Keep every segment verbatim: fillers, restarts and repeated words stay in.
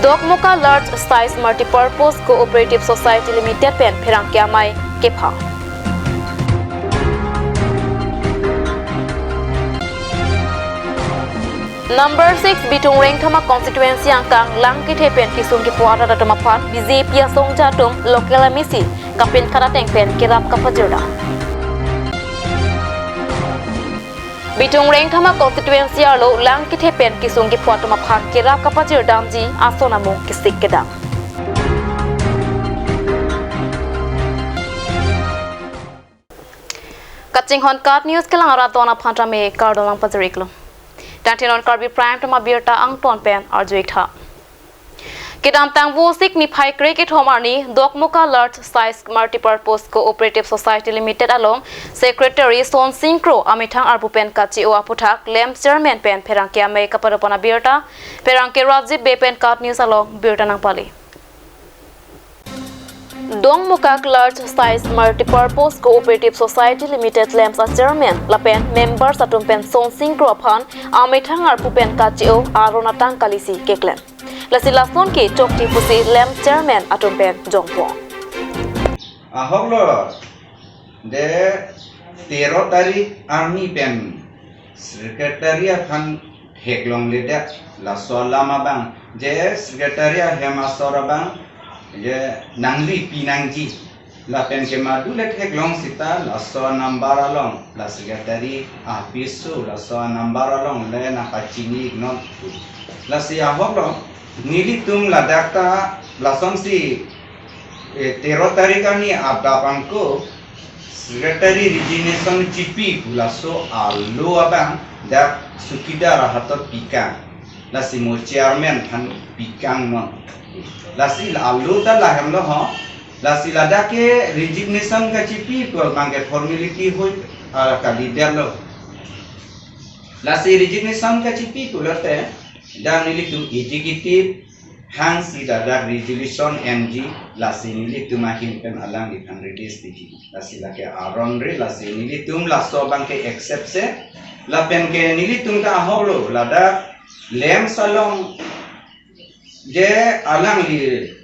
Dokmoka Large Size Multipurpose Cooperative Society Limited pen pherangke amei kepha. Number six Bitung Rengthama constituency angkang lang kethe pen kesung kepho arat atum aphan B J P asongja atum local M A C kapinkhat ateng pen kerap kapajirdam. Bitung Rengthama constituency arlo lang kethe pen kesung kepho atum aphan kerap kapajirdamji ason amung kesik kedam. Kachinghon KAT News kelang arat don aphan tame kardom nangpajir-iklo. Tangte non Karbi Prime Time abirta angton pen arju-ik tha. Kedamtang Vosik niphai krekethom arni Dokmoka Large Size Multipurpose Cooperative Society Limited along Secretary Sonsing Kro amethang arpu pen kache-o aphuthak LAMPS Chairman pen pherangke amei kapadopon abirta pherangke Rajib Bey pen KAT News along birta nangpale. Dokmoka Large Size Multipurpose Cooperative Society Limited LAMPS a Chairman lapen members atum pen Sonsing Kro aphan amethang arpu pen kache-o aron atang kalisi keklem. Lasi lason ke chokche pusi LAMPS Chairman atum pen jongpo. Ahok lo, de tero tarik arni pen Secretary aphan theklongledet, laso alam abang. Je Secretary ahem asor abang, je nangri pinangji. Lapen ke madu le theklong sita laso number along, la Secretary apisu laso number along le nangpachini non. Lasi ahok lo, nelitum ladak ta lasonsi, eh, tero tarik arni adap angko Secretary resignation chipi pu laso alo abang dak sukidar ahatot pikang. Lasi mo chairman aphan pikang non. Lasi la alo ta lahem lo ho. Lasi ladak ke resignation kachipi pu abang ke formality hoi, ah, kalidetlo. Lasi resignation kachipi pulote, dak nelitum executive hangsi ladak resolution enji, lasi nelitum ahin pen alangliphan release piji. Lasi lake aron ri, lasi nelitum laso abang ke accept se. Lapen ke nelitum ta ahok lo, ladak LAMPS along je alangli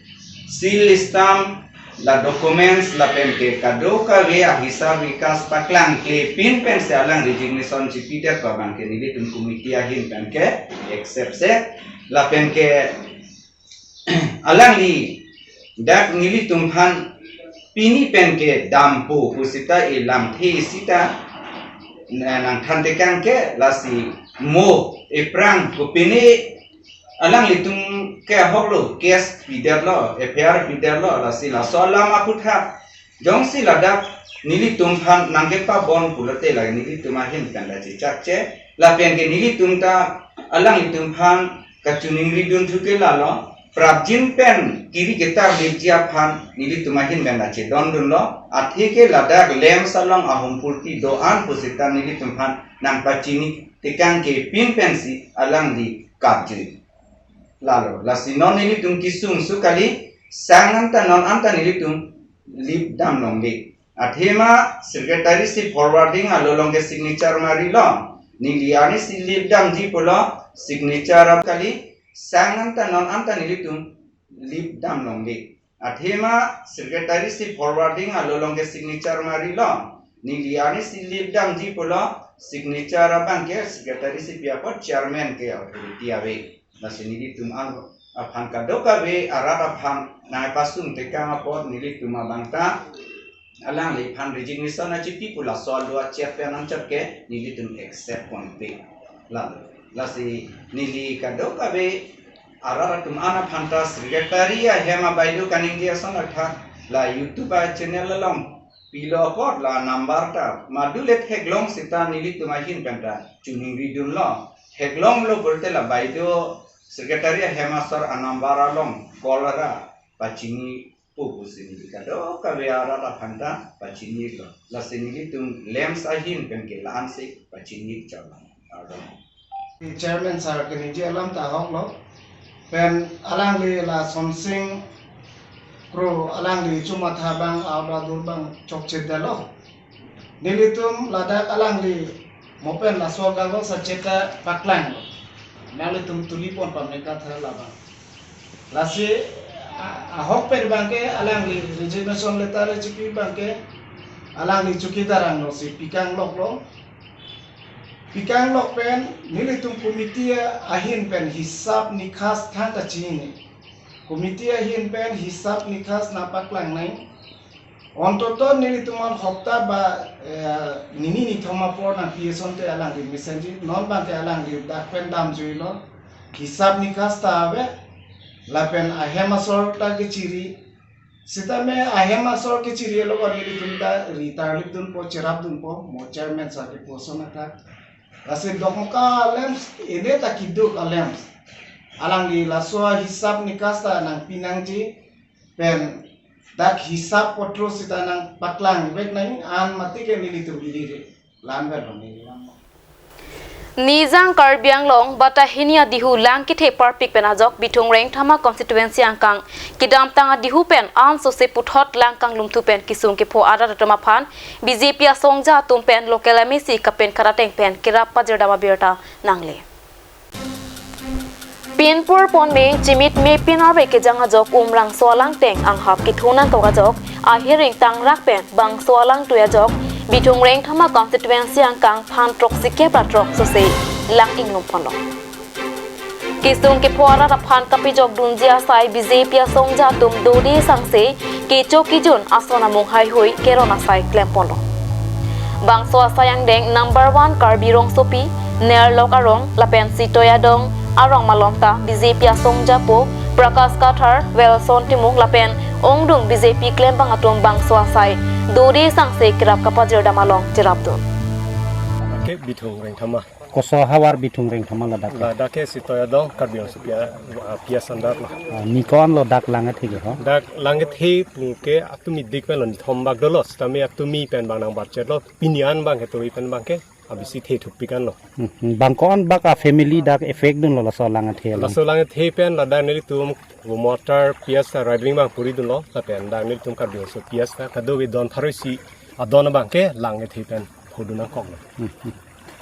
seal stamp, la documents lapen ke kadokave ahisab nikas paklangklepin pensi alang resignation chipidet pu abang ke nelitum committee ahin pen ke accept se. Lapen ke alangli dak nelitum aphan pini pen ke dampo pusita e lamthe sita na-, nangthan tekang ke, lasi mo ephrang kopine alanglitum ke ahok lo, case pidetlo, F I R pidetlo, lasi laso alam aphuthak jongsi ladak nelitum aphan nangkepabon pulote la nelitum ahin pen la chechakche, lapen ke nelitum ta alanglitum aphan kachiningridun thu ke lalo, prapjin pen kiri ketar detji aphan nelitum ahin pen la chedondunlo, athe ke ladak LAMPS along ahum purti do-an pusita nelitum aphan nangpachini tekangkepin pensi alangli kapjui. Lalo, lasi non nelitum kesung su kali, sang anta non anta nelitum lip dam longle. Athema secretary si forwarding alo along ke signature marilo. Neli arni si lip damji pulo signature ap kali, sang anta non anta nelitum lip dam longle. Athema secretary si forwarding alo along ke signature marilo. Neli arni si lip damji pulo signature abang ke secretary si pi apot chairman ke authority ave. Lasi nelitum ang aphan kadokave arat aphan nangpasung tekang apot nelitum abang ta alangliphan resignation achipi pu laso alo achep pen anchot ke nelitum accept ponpe. Lalo, lasi neli kadokave arat atum an aphan ta secretary ahem abailo kaningje ason athak la YouTube a channel along pilo apot la number ta madu le theklong sita nelitum ahin pen ta chiningridunlo. Theklonglo pulote la bailo secretary ahem asor a number along call ra pachinipo pusi neli kadokave arat aphan ta pachinilo. Lasi nelitum LAMPS ahin pen ke la-ansi pachini chalo. Ardom. Chairman sir kaningje alam ta ahok lo. Pen alangli la Sonsing Kro alangli chomatha abang aura dur abang chokchedetlo. Nelitum ladak alangli mo pen laso kagos acheta paklanglo. Nanglitum tuli pon pameka tha labang. Lasi a- ahok pen abangke alangli resignation letter chipi abangke alangli chowkidar angno si pikang loklo. Pikang lok pen nelitum committee ahin pen hisab nikas thang kachini. Committee ahin pen hisab nikas nangpaklang nang. Ontoto nelitum an hopta ba eh, nini nithom apor nangpi asonte alangli mesenji. Non abangke alangli dak pen damjuilo. Hisab nikas ta ave. Lapen ahem asor ta kechiri. Sitame ahem asor kechiri along nelitum ta ri tarlipdunpo, cherapdunpo, mo chairman sir kepu ason athak. Lasi dokmoka alems, ene ta keduk alems. Alangli laso hisab nikas ta nangpi nangji, pen dak hisab potro sita nangpaklang vek nang an mati ke nelitum ili re. Lam ber lo neli lam. Nijang Karbi Anglong batahini adihu lang kethe parpik pen ajok Bithung Rengthama constituency angkang kedamtang adihu pen ansose puthot lang kanglumthu pen kesung kepho arat atum aphan B J P asongja atum pen local M A C kapen karateng pen kerap pajirdam abirta nangle. Pinpur ponme chimit me pinarve kejang ajok Umrangso alangteng anghap kethu nangkok ajok ahiring tangrak pen bangso alangtui ajok Bithung Rengthama constituency angkang phan throksi kep ra throk sose lang inglum ponlo. Kesung kepho arat aphan kapejok dunji asai B J P asongja atum dode sangse kecho kejun ason amung haihui keron asai klem ponlo. Bangso asai angdeng number one Karbi Rongsopi, Nerlok arong lapen Sitoi adong arong malom ta B J P asongjapo Prakash Kathar, Welson Timung lapen ongdung B J P klembang atum bangso asai dode sangse kerap kapajirdam along cherapdun. Ke Bithung Rengthama. Koso havar Bithung Rengthama ladak? Ladak ke Sitoi adong Karbi Rongsopi a, a, P S under lo. Ah, ni ko-an lo dak lang kethe ke ho? Dak lang kethe pu ke atumi dik pen lo, ni thom bak dolo, sitame atumi pen bang nang barchet lo, pini an abangke turi pen abangke abisi the thupik an lo. Hmm, hmm. Bang ko-an bak a family dak effect dunlo laso lang kethe along? Laso lang kethe pen ladak nelitum Vomoatar P S ta Raibring bang puri dunlo, lapen dak nelitum Karbi Rongso P S ta kadokave don pharo isi adon abangke lang kethe pen phodun nangkok lo. Hmm, hmm.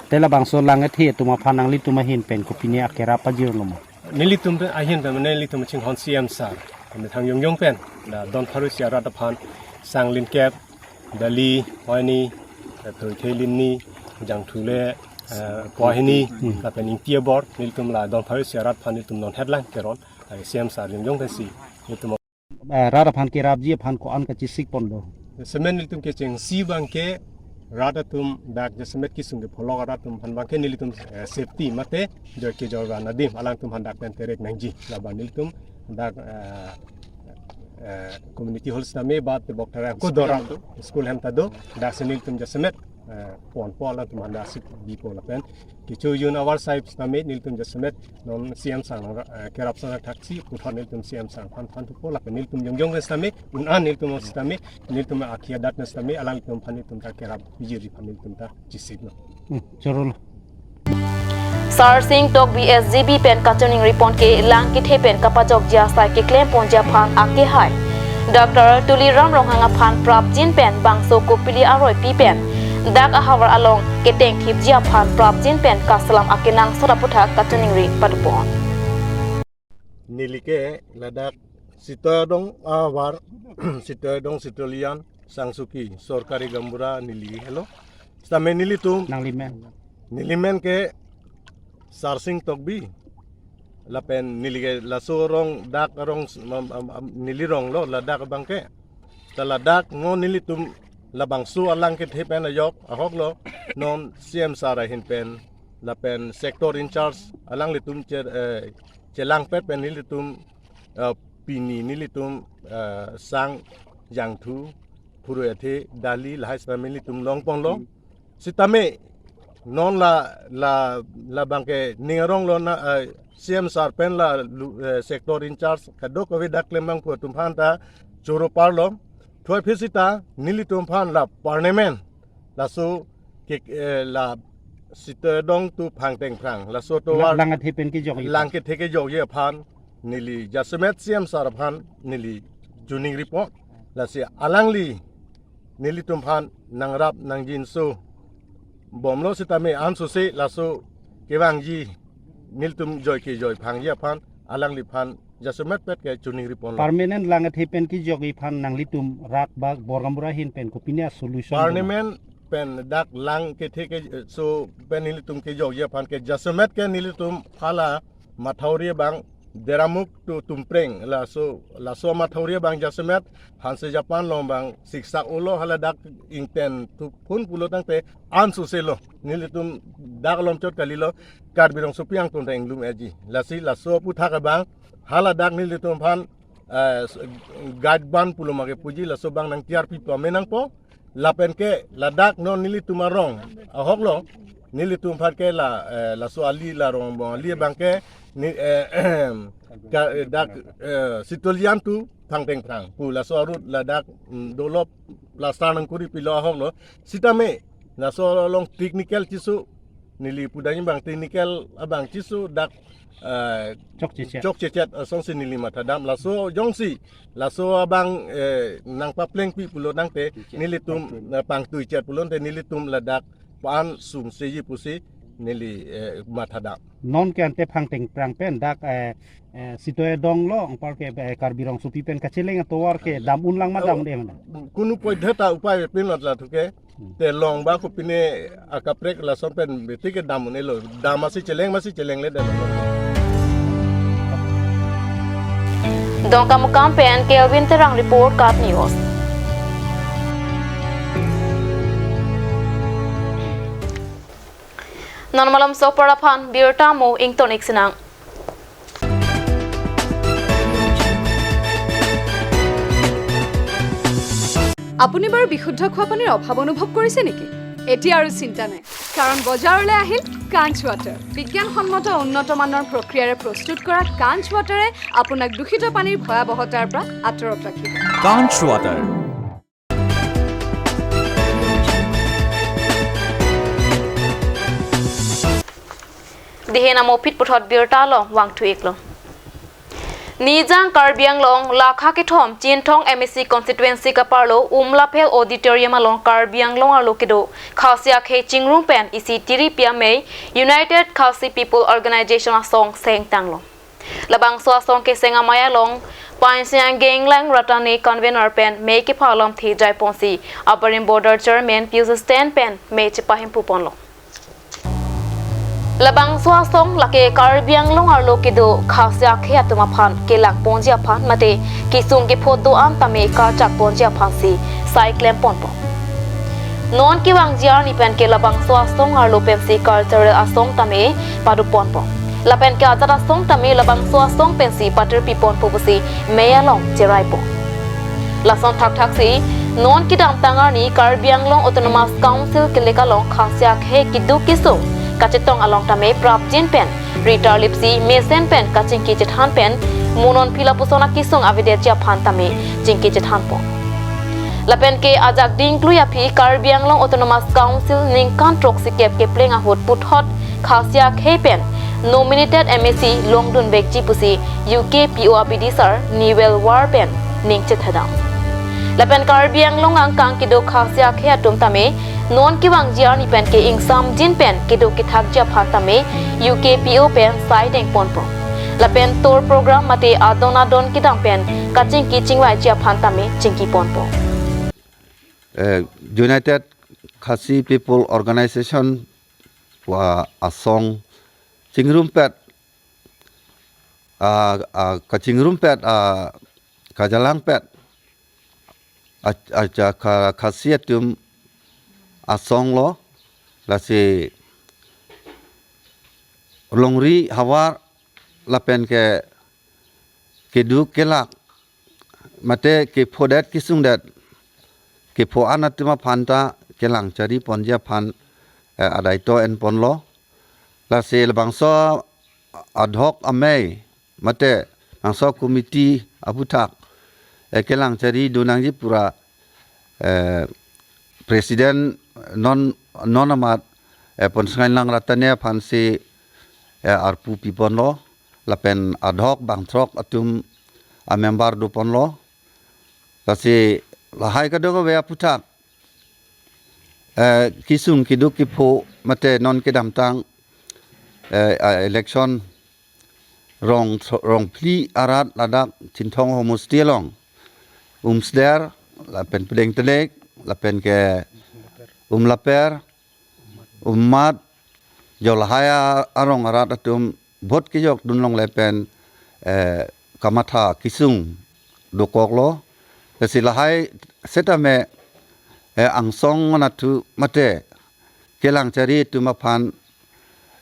Te labangso lang kethe atum aphan nanglitum ahin pen kopine akerap pajirlo ma? Nelitum pen ahin pen nelitum chinghon C M sir, kami thang yong yong pen, la don pharo isi arat aphan sang lin kep, dali, hoini, thoi the lin ni, jangthu le, eh, pua hini, hmm, lapen ingti abor, nelitum la don pharo isi arat aphan nelitum non het lang keron, eh, C M sir yong yong pensi nelitum. Eh, rat aphan kerapji aphan ko-an kachesik pon do? Jasemet nelitum kechengsi abangke rat atum dak jasemet kesung kepho lok arat atum aphan abangke nelitum, eh, safety mate joike jorgan adim alangtum aphan dak pen terek nangji. Laban nelitum dak, eh, eh, community hall sitame ba tebok tara ko dora school hem ta do, dak si nelitum jasemet, eh, ponpo alangtum aphan dak si bipo lapen kecho jun avar sahib sitame nelitum jasemet non C M sir, eh, kerap sang thaksi puthot nelitum C M sir aphan phan thupo lapen nelitum yong yong sitame un an nelitum sitame nelitum akhia dat sitame alangtum aphan nelitum ta kerap bijiri aphan nelitum ta chesik lo. Hmm, chorolo. Sarsing Tokbi S G B pen kachiningri pon ke lang kethe pen kapajokji asai keklem ponji aphan akehai Doctor Tuliram Ronghang aphan prapjin pen bangso kopili aroi pi pen dak ahavar along keteng thipji aphan prapjin pen kaselam akenangsot aputhak kachiningri padopon. Neli ke ladak Sitoi adong ahavar, Sitoi adong Sitolian Sangsuki sorkari gaonbura neli helo. Sitame nelitum nanglimen? Nelimen ke Sarsing Tokbi. Lapen neli ke laso rong dak rong s-, am, am, am, neli rong lo ladak abangke. Ta ladak ngo nelitum labangso alang kethe pen ajok ahok lo non C M sir ahin pen lapen sector in charge alanglitum che, eh, chelangpet pen nelitum, eh, pini nelitum, eh, sang, jangthu, phurui athe, dali lahai sitame nelitum long ponlo. Sitame non la, la, labangke ning arong lo na, eh, C M sir pen la lu, eh, sector in charge kadokave dak klembang pu atum aphan ta choro parlo. Thuai phi sita nelitum aphan la permanent laso ke, eh, la Sitoi adong to Phangteng phrang laso tovar lang kethe pen kejokji, lang kethe kejokji aphan neli jasemet C M sir aphan neli chiningri pon. Lasi alangli nelitum aphan nangrap nangjinso bomlo sitame ansose laso kevangji nelitum joike joi phangji aphan alangliphan jasemet pet ke choningri ponlo. Permanent lang kethe pen kejokji aphan nanglitum rak bak Borgaonbura ahin pen kopine a-solution? Permanent pen dak lang kethe ke, eh, so pen nelitum kejokji aphan ke jasemet ke nelitum hala mathauri abang Deramuk to Tumpreng laso, laso mathauri abang jasemet Hanse Japan along abang siksak olo, hala dak ingten thuphun pulo tangte ansose lo. Nelitum dak along chot kalilo, Karbi Rongsopi angton ta inglum-eji. Lasi laso aphuthak abang hala dak nelitum aphan, eh, guide band pulo ma kepuji, laso abang nangtiar pi pame nangpo. Lapen ke ladak non nelitum arong ahok lo, nelitum aphan ke la, eh, laso ali la Rongbong ali abang ke ni, eh, ka, eh, dak, eh, Sitolian to Phangtengphrang pu laso a-route ladak, mm, dolop plaster nangkuri pilo ahok lo. Sitame laso along technical chisu, neli pudun abang technical abang chisu dak, eh, chokchechet. Chokchechet asonsi neli mathadam. Laso jongsi laso abang, eh, nangpaplengpi pulo tangte nelitum, eh, pangtuichet pulote nelitum ladak pan sumseji pusi neli, eh, mathadam. Non ke ante Phangtengphrang pen dak, eh, eh, Sitoi adong lo, anpar ke, eh, Karbi Rongsopi pen kacheleng atovar ke dam unlang ma, dam un-e ma? Kunu poidheta upai pin lat lat ke. Hmm. Te long ba kopine akaprek lason pen beti ke dam un-elo. Dam masi cheleng, masi chelengledetlo. Dongkamukam pen Kelvin Terang report, KAT News. Non malom sopar aphan birta mo ington ik sinang. আপুনি বাৰু বিশুদ্ধ খোৱা পানীৰ অভাৱ অনুভৱ কৰিছে নেকি? এতিয়া আৰু চিন্তা নাই, কাৰণ বজাৰলৈ আহিল কাঞ্চ ৱাটাৰ। বিজ্ঞানসন্মত উন্নত মানৰ প্ৰক্ৰিয়াৰে প্ৰস্তুত কৰা কাঞ্চ ৱাটাৰে আপোনাক দূষিত পানীৰ ভয়াৱহতাৰ পৰা আঁতৰত ৰাখিব। Kanch Water. Dihen amo phit puthot birta along vangthu iklo. Nijang Karbi Anglong lakha kethom Chinthong M A C constituency kaparlo Umlaphel Auditorium along Karbi Anglong arlo kedo Khasi akhei chingrum pen isi tiri pi amei United Khasi People Organization asong sengtanglo. Labangso asong keseng amei along Pansiang Genglang Ratane convener pen mei kepha alamthe jaiponsi Upper Border Chairman Pius Sten pen mei chepahemphu ponlo. Labangso asong lake Karbi Anglong arlo kedo Khasi akhei atum aphan kelangponji aphan mate kesung kepho do-an tame karchakponji aphansi sai klemponpo. Non kevangji arni pen ke labangso asong arlo pensi cultural asong tame padoponpo. Lapen ke ajat asong tame labangso asong pensi patir piponpo pusi mei along cheraipo. Lason thakthaksi non kedamtang arni Karbi Anglong Autonomous Council kelek along Khasi akhei keduk kesung kachetong along tame prapjin pen ritar lipsi mesen pen kachingki chethan pen mo non phi lapuson akesung avedetji aphan tame chingki chethanpo. Lapen ke ajak dingklui aphi Karbi Anglong Autonomous Council ningkan throksi kep kepleng ahut puthot Khasi akhei pen nominated M A C longdunvekji pusi U K P O abidisar Newell War pen ning chethedam. Lapen Karbi Anglong angkang kedo Khasi akhei atum tame non kevangji arni pen ke ingsamjin pen kedo kethakji aphan tame U K P O pen sai dengponpo. Lapen tour program mate adon adon kedam pen kachingki chingvaiji aphan tame chingkiponpo. Eh, United Khasi People Organization pu asong chingrumpet, ah, ah, kachingrumpet, ah, kajalangpet, ah, ah, ja-, ka-, Khasi atum asong lo, lasi longri havar lapen ke keduk kelak mate kephodet kesungdet kepho-an atum aphan ta kelang chariponji aphan, eh, adaito enponlo. Lasi labangso ad hoc amei mate labangso committee aphuthak, eh, kelang chari donangji pura, eh, president non, non amat, eh, Ponsengailang Ratane aphansi, eh, arpu piponlo. Lapen ad hoc bangthrok atum amember doponlo. Lasi lahai kadokave aphuthak, eh, kesung keduk kepho mate non kedamtang, eh, a-election Rong, Rongphli arat ladak Chinthong homosti along, Umsder, lapen Pidengtelek, lapen ke Umlaper, Ummat, jo lahai a-, arong arat atum vote kejok dunlongle pen, eh, kamatha kesung dokoklo. Lasi lahai setame, eh, angsong anatthu mate kelang chari atum aphan,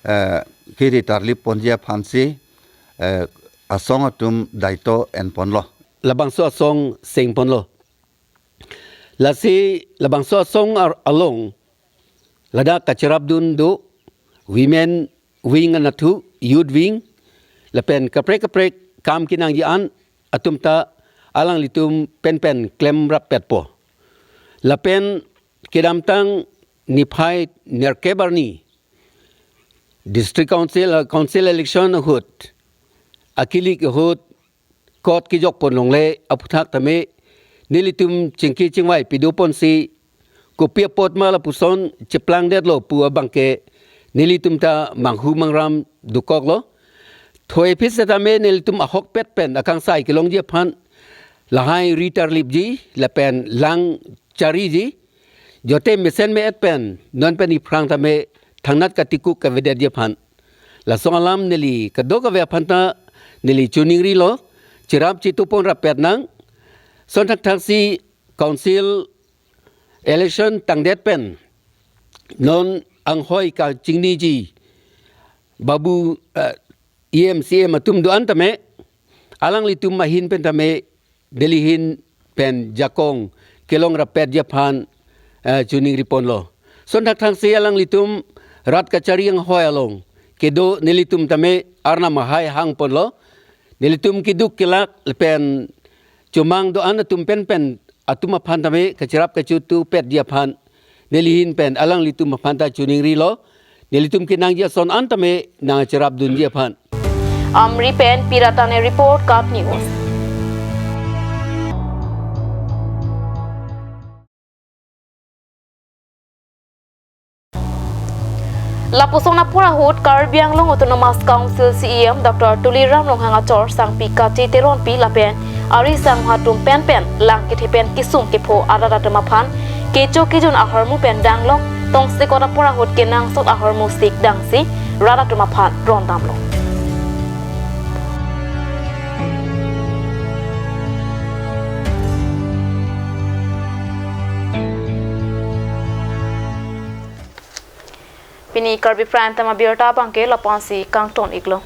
eh, kiri tarlip ponji aphansi, eh, asong atum daito enponlo. Labangso asong sengponlo. Lasi labangso asong ar-, along ladak kachirapdun do, women wing anatthu, youth wing, lapen kaprek kaprek kam kenangji an atum ta alanglitum penpen klemrappetpo. Lapen kedamtang niphai nerkep arni District Council, uh, Council election ahut, akilik ahut, kot kejokpon longle aphuthak tame nelitum chingki chingvai pidoponsi kopi apot ma lapuson cheplangdetlo pu abangke nelitum ta manghu mangram dokoklo. Thoiphit setame nelitum ahokpet pen akangsai kelongji aphan lahai ri tarlipji lapen lang chariji, jote mesen me-et pen non pen iphrang tame thangnat katikuk kavedetji aphan. Lason alam neli kadokave aphan ta neli choningrilo, chirap chituponrappet nang. Son thakthaksi council election tangdet pen non anghoi kachingniji babu, eh, E M C M atum do-an tame, alanglitum ahin pen tame, neli ahin pen jakong kelongrappetji aphan, eh, choningriponlo. Son thakthaksi alanglitum rat kachari anghoi along kedo nelitum tame Arnam ahai hangponlo. Nelitum keduk kelak lapen chomang do-an atum penpen atum aphan tame kachirap kachitupetji aphan neli ahin pen alanglitum aphan ta choningrilo. Nelitum kenangji ason an tame nangchirapdunji aphan. Amri pen Piratane report, KAT News. Lapuson apor ahut Karbi Anglong Autonomous Council C E M Doctor Tuliram Ronghang achor Sangpi Kati Teronpi lapen ari sangha atum penpen lang kethe pen kesung kepho arat atum aphan kecho kejun ahormu pen danglong tongsekot apor ahut kenangsot ahormu sik dangsi rat atum aphan rondamlo. Pini Karbi Prime Time abirta abangke lapu-ansi kangton iklo.